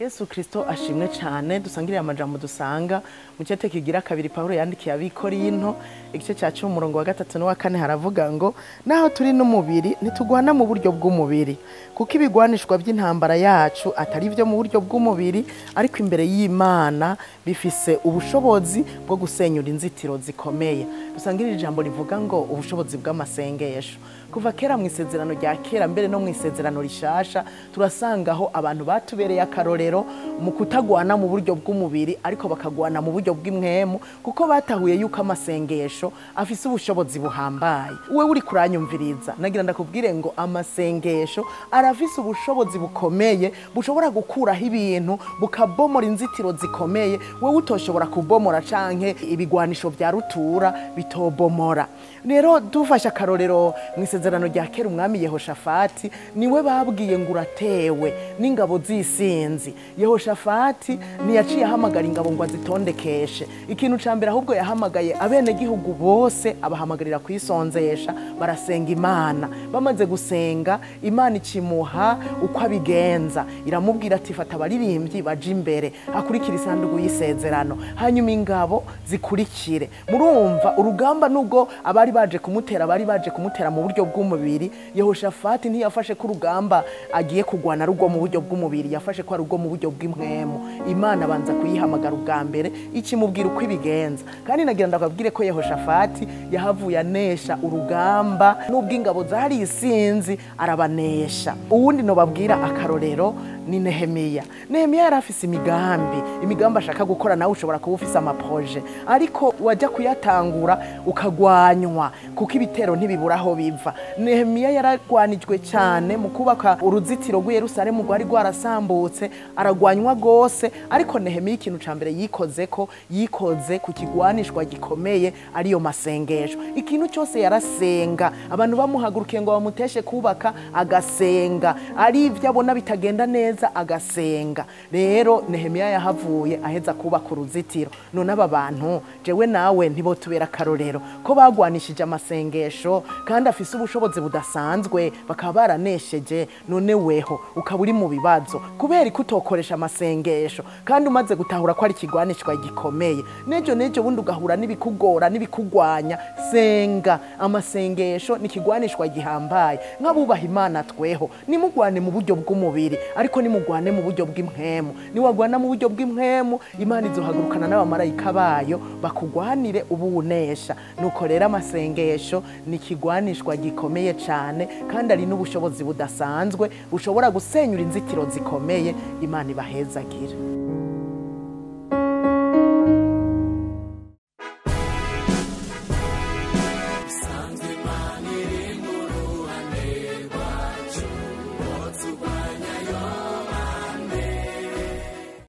Yesu Kristo ashimwe cyane. Dusangiriye amajambo dusanga mu cete kigira kabiri Paulo yandikiye ab'Ikorinto, igice cya 10 umurongo wa 3 n'uwa 4, haravuga ngo: naho turi n'umubiri ntitugwana mu buryo bw'umubiri, kuko ibigwanishwa by'intambara yacu atari byo mu buryo bw'umubiri, ariko imbere y'Imana bifise ubushobozi bwo gusenyura inzitiro zikomeye. Dusangiriye ijambo rivuga ngo ubushobozi bw'amasengesho. Kuva kera mu isezerano rya kera mbere no mu isezerano rishasha, turasangaho abantu batubereye akarorero mu kutagwana mu buryo bw'umubiri, ariko bakagwana mu buryo bw'impwemu, kuko batahuye yuko amasengesho afise ubushobozi buhambaye. Wewe uri kuranyumviriza, nagira ndakubwire ngo amasengesho arafise ubushobozi bukomeye, bushobora gukuraho ibintu, bukabomora inzitiro zikomeye wewe utoshobora kubomora, canke ibigwanisho vya rutura bitobomora. Rero dufashe akarorero mu isezerano rya kera, umwami Yehoshafati niwe babwiye ngo uratewe n'ingabo z'isinzi. Yehoshafati ntiyaciye ahamagara ingabo ngo azitondekeshe. Ikintu ca mbere ahubwo yahamagaye abenegihugu bose, abahamagarira kwisonzesha, barasenga Imana. Bamaze gusenga, Imana ikimuha uko abigenza, iramubwira ati: fata abaririmbyi baje imbere, hakurikira isanduku y'isezerano, hanyuma ingabo zikurikire. Murumva urugamba, nubwo abari baje kumutera bari baje kumutera mu buryo bw'umubiri, Yehoshafati ntiyafashe ko urugamba agiye kugwana rugwo mu buryo bw'umubiri, yafashe ko ari urwo mu buryo bw'impwemu. Imana abanza kuyihamagara ubwa mbere, ikimubwira uko ibigenza. Kandi nagira ndakabwire ko Yehoshafati yahavuye anesha urugamba, nubwo ingabo zari isinzi arabanesha. Uwundi no babwira akarorero ni Nehemiya. Nehemiya yari afise imigambi ashaka gukora. Nawe ushobora kuba ufise amaproje, ariko wajya kuyatangura ukagwanywa, kuko ibitero ntibibura aho biva. Nehemiya yaragwanijwe cyane mu kubaka uruzitiro rw'i Yerusalemu rwari rwarasambutse, aragwanywa gose. Ariko Nehemiya ikintu ca mbere yikoze ko yikoze ku kigwanishwa gikomeye, ariyo masengesho. Ikintu cyose yarasenga. Abantu bamuhagurukiye ngo bamuteshe kubaka, agasenga. Ari ibyo abona bitagenda neza, agasenga. Rero Nehemiya yahavuye aheza kubaka uruzitiro. None aba bantu, jewe nawe, ntibotubera akarorero ko bagwanishije amasengesho kandi afise ubushobozi budasanzwe, bakaba baranesheje? None weho ukaba uri mu bibazo, kubera ko utokoresha amasengesho kandi umaze gutahura ko ari ikigwanishwa gikomeye? Nejo nejo bundi ugahura n'ibikugora n'ibikugwanya, senga. Amasengesho ni ikigwanishwa gihambaye. Nk'abubaha Imana tweho, nimugwane mu buryo bw'umubiri, ariko nimugwane mu buryo bw'impwemu. Niwagwana mu buryo bw'impwemu, Imana izohagurukana n'abamarayika bayo bakugwanire, ubu unesha. Nuko rero amasengesho ni ikigwanishwa gikomeye cyane, kandi ari n'ubushobozi budasanzwe bushobora gusenyura inzitiro zikomeye. Imana ibahezagire.